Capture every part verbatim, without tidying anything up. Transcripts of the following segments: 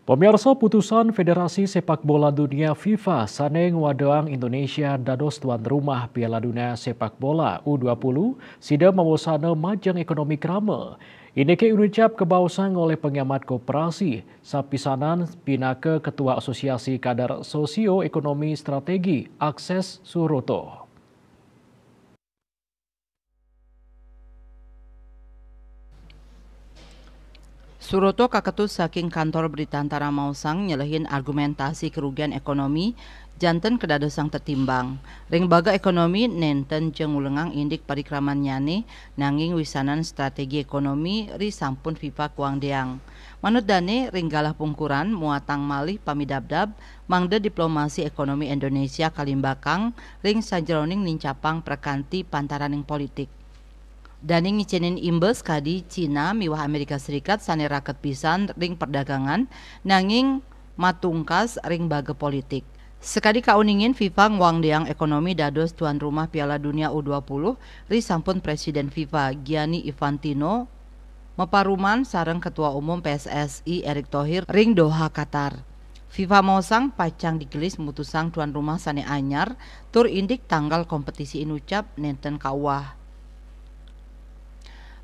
Pemirsa, putusan Federasi Sepak Bola Dunia FIFA sane ngwadang Indonesia dados tuan rumah Piala Dunia Sepak Bola U dua puluh sida mawasana majeng ekonomi krama. Indike inucap kabaosang olih pengamat koperasi, sapisanan pinaka Ketua Asosiasi Kadar Sosioekonomi Strategi, Akses Suroto. Suroto kaketut saking Kantor Berita Antara maosang nyelehin argumentasi kerugian ekonomi janten kedadosang tetimbang. Ring baga ekonomi nenten ja ngulengang indik parikramannyane, nanging wisanan strategi ekonomi ri sampun FIFA kuang deang. Manut dane, ring galah pungkuran muatang malih pamidabdab mangda diplomasi ekonomi Indonesia kalimbakang ring sajeroning nincapang prakanti pantaraning politik. Dane ngicenin imbas kadi Cina miwah Amerika Serikat sane raket pisan ring perdagangan, nanging matungkas ring baga politik. Sakadi kauningin, FIFA ngwang deang ekonomi dados tuan rumah Piala Dunia U dua puluh ri sampun Presiden FIFA Gianni Infantino maparuman sareng Ketua Umum P S S I Erick Thohir ring Doha, Qatar. FIFA maosang pacang digelis mutusang tuan rumah sane anyar tur indik tanggal kompetisi inucap nenten kauwah.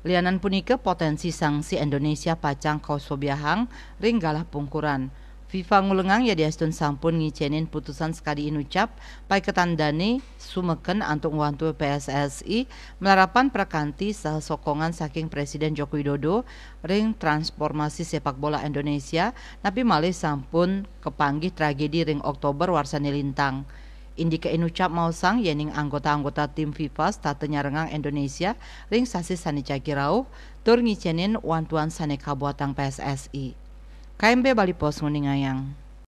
Lianan punika, potensi sanksi Indonesia pacang kasobiahang ring galah pungkuran. FIFA ngulengang yadiastun sampun ngicenin putusan sakadi inucap, paiketan dane sumeken antuk ngwantu P S S I malarapan prakanti saha sokongan saking Presiden Joko Widodo ring transformasi sepak bola Indonesia, napi malih sampun kapanggih tragedi ring Oktober warsane lintang. Indike inucap maosang yening anggota-anggota tim FIFA setata nyarengang Indonesia ring sasih sane jagi rauh tur ngicenin wantuan sane kabuatang P S S I. K M B Bali Post nguningayang.